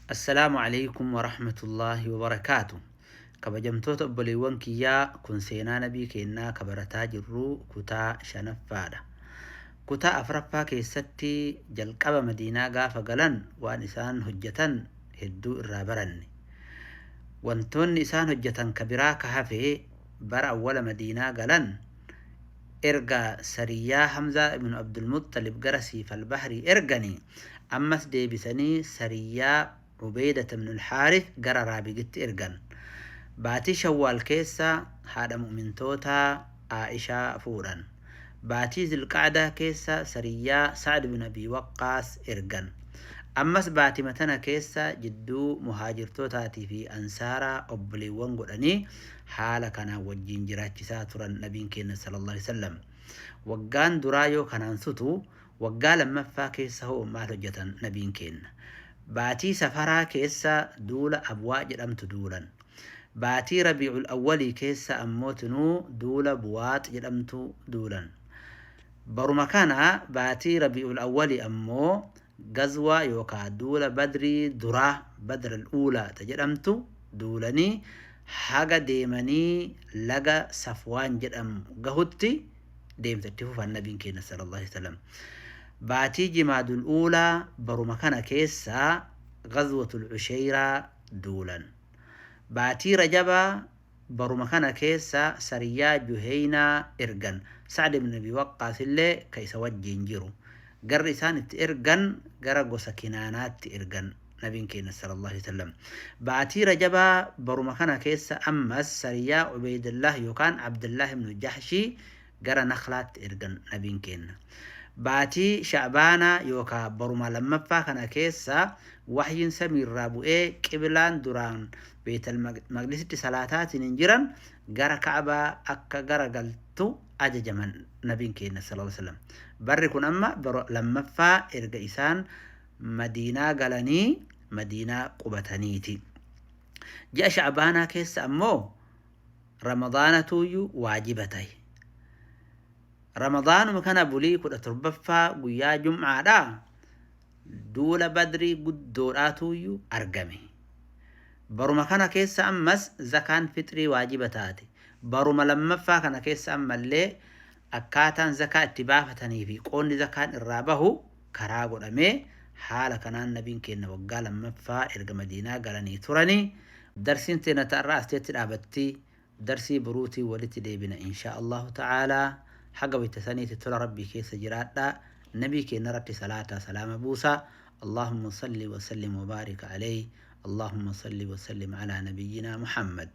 Assalaamu alaikum warahmatullaahi wabarakaatu. Kabajamtoota obboleewwan kiyyaa, kun seenaa nabii keenyaa kabarataa jirru kutaa shanaffaadha. Kutaa afuraffaa keessatti jalqaba Madiinaa gaafa galan waan isaan hojjetan hedduu irraa baranne. Wantoonni isaan hojjetan ka biraa ka hafe, bara awwala Madiinaa galan erga sariyyaa Hamzaa ibnu Abdulmuxalib gara Siifal Bahrii erganii, ammas deebisanii sariyyaa Ubeydata ibnu Alxaarif gara Raabigitti ergan. Baatii Shawwaal keessa haadha mu'mintootaa Aa'ishaa fuudhan. Baatii Zilqa'adaa keessa sariyyaa Sa'd ibn Abi Waqqaas ergan. Ammas baatima tana keessa jidduu muhaajirtootaatii fi ansaaraa obboleewwan godhanii haala kanaan wajjiin jiraachisaa turan nabiin keenya sallallahu alaihi wasallam. Waggaan duraa yoo kanaan sutu, waggaa lammaffaa keessa hoo maal hojjetan nabiin keenya? Baatii Safaraa keessa duula Abwaa jedhamtu duulan. Baatii Rabiicul Awwalii keessa ammoo tinuu duula Buwaax jedhamtu duulan. Baruma kana baatii Rabiicul Awwalii ammoo gazwaa yookaa duula Badrii duraa, Badr al-Uulaa ta jedhamtu duulanii, haga deemanii laga Safwaan jedhamu gahutti deemsa itti fufan nabiin keenya sallallahu alaihi wasallam. Baatii Jimaadul Uulaa baruma kana keessa Gazwatul Usheyraa duulan. Baatii Rajabaa baruma kana keessa sariyyaa Juheynaa ergan. Sa'd ibn Abi Waqqaas illee ka isa wajjiin jiru. Garri isaan itti ergan gara gosa Kinaanaatti ergan nabiin keenya sallallahu alaihi wasallam. Baatii Rajabaa baruma kana keessa ammas sariyyaa Ubeydillah yookaan Abdullah ibn Jahshii gara Nakhlaatti ergan nabiin keenya. Baatii Sha'baanaa yookaan baruma lammaffaa kana keessa wahyiin samiirraa bu'ee qiblaan duraan Beetal Maqdisitti salaataatiin hin jiran gara Ka'baa akka gara galtu ajajaman nabiin keenya sallallahu alaihi wasallam. Barri kun amma bara lammaffaa erga isaan Madiinaa galanii Madiinaa qubataniiti. Ji'a Sha'baanaa keessa ammoo Ramadaanatuyyuu waajiba ta'e. Ramadaanuma kana bulii 17ffaa guyyaa Jum'aadhaa duula Badrii guddoodhaatuyyuu argame. Baruma kana keessa ammas zakaan fixrii waajiba taate. Baruma lammaffaa kana keessa ammallee akkaataan zakaa itti baafatanii fi qoonni zakaan irraa bahu karaa godhamee, haala kanaan nabiin keenya waggaa lammaffaa erga Madiinaa galanii turanii. Darsiin teenya ta'arraa asteetti dhaabatti. Darsii boruutiin walitti deebina inshaa Allahu ta'aalaa. Haga wayta saniitti tola Rabbii keessa jiraadhaa. Nabii keenya irratti salaataa salaama buusaa. Allahumma salli wa sallim wa baarik alayhi. Allahumma salli wa sallim alaa nabiyyinaa Muhammad.